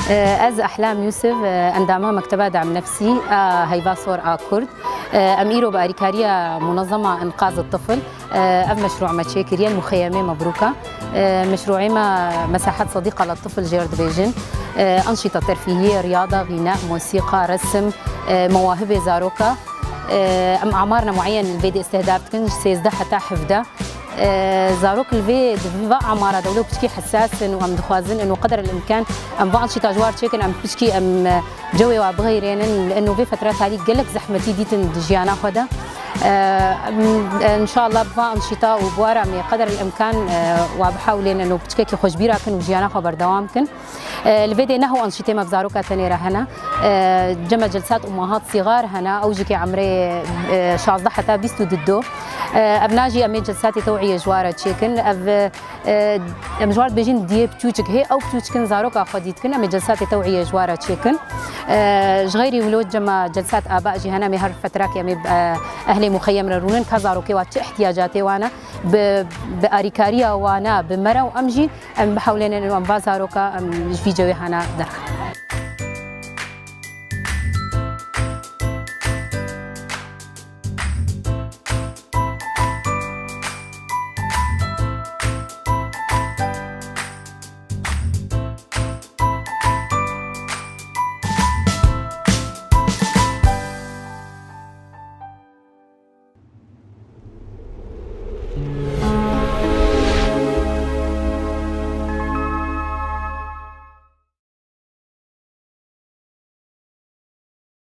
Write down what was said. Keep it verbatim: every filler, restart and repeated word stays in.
Ez Ehlam Yusuf, endama Mekteba Dam Nefsî a Heyva Sor a Kurd. Em îro bi arîkariya Munezema Înqaz Tifl ev meşrû me çêkiriye, Muxeyemê Mebrûka. Meşrûê me Mesahet Sedîqa li Tifl jêr dibêjin. Anşîta terfîhiyê, riyada, xîne, mosîqa, resim, mewahibê zaroka. Em amarna mueyen li vê de îstihdaf dikin, ji sêzdeh heta hevdeh. Zarok li vê, di va amara de wilo piçkî hesas in û em dixwazin ino qeder el imkan em va anşîta ji war çêkin, em piçkî em cewê wa bixeyrênin, li ino vê fetra talî gelek zehmetî dîtin di jiyana xwe de. Em, înşallah bi va anşîta û bi wara me qeder el imkan wa bihewlên ino piçkekî xwe ji bîra kin û jiyana xwe berdewam kin. Li vê dê neho anşîtê me bi zaroka tenê re hene. Cem e celsat û mahat sîgar hene, ew jî kê emrê şazdeh heta bîst û du do. Ev na jî em ê celsatê tewiyê ji wa re çêkin. Ev, em ji war dibêjin diyê piçûçik hê, ew piçûçikin zaroka xwedî dikin, em ê celsatê tewiyê ji wa re çêkin. Ji xeyrî wilo cem e celsat aba jî hene, em ê her fetrakê em ê ehlê muxeyem re rûnin, ka zarokê wa çi ihtiyacatê wan e, bi, bi arîkariya wana, bi me re û em jî em bihewlênin û em va zaroka em ji vî cewê hana derxin.